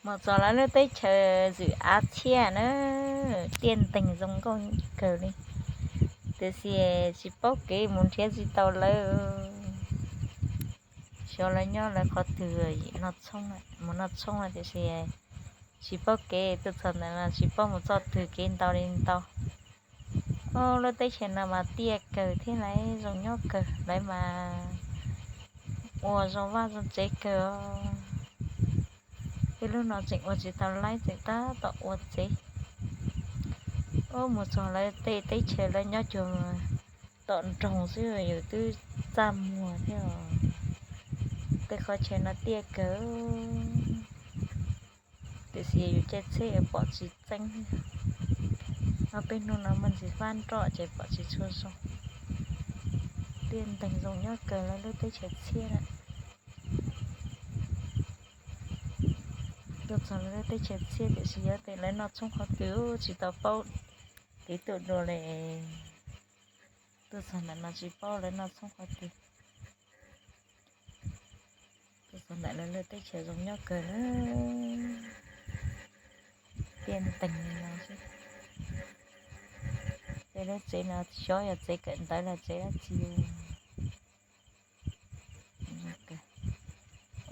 Mus txog lawv lub teb chaws Zwm Av Txhiaj na, tiaj nteeg zoo nkauj kawg li. Tiam sis tsis paub kev mus nrhiav tsis tau lawv. Xyov lawv nyob lawv qhov twg, mus Noj Tshoob tiam sis tsis paub kev, tuaj txog ntawm no tsis paub mus txoj twg, kev ntau li ntau. Lub teb chaws no mas tiaj kawg thiab lawv zoo nyob kawg, lawv mas ua zoo vaj zoo tsev kawg. Tej lub no tseem ua tsis tau laib, tseem tab tom ua tsev. Ub, mus txog lawv tej teb chaws lawv nyob cuag tom nroog xwb yus twb txaj muag thiab os. Tej qhov chaw no tiaj kawg, tiam sis yus caij tsheb pom tsis txeeb. Ob peb hnub no muaj ntsis fab nroj ces pom tsis tshua zoo. Tiaj nteeg zoo nyob kawg lawv lub teb chaws Txhiaj na. Tuaj txog lawv lub teb chaws Txhiaj tiam sis yuav tias lawv noj tshoob qhov twg tsis tau paub, kev tuaj dua li. Tuaj txog ntawm no tsis paub lawv noj tshoob qhov twg. Tuaj txog ntawm lawv lub teb chaws zoo nyob kawg na. Tiaj nteeg li no xwb. Tej lub tsev no xyov yog tsev kawm ntawv los tsev dab tsi.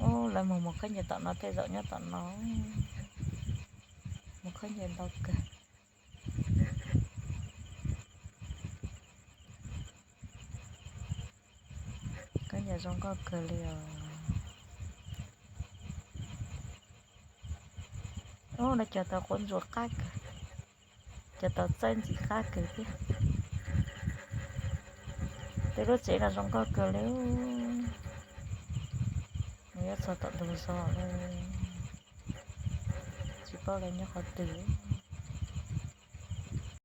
Ub, lawv mus mus khaub ncaws tom no tej zaum nyob tom no. Mus khaub ncaws ntau kawg. Khaub ncaws zoo nkauj kawg li os. Ub, lawv cog tau quav ntsuas qab kawg, cog tau txawb ntxim qab kawg thiab. Tej lub tsev no zoo nkauj kawg li. Nws yuav txog tom ntug zos lawm, tsis paub lawv nyob qhov twg.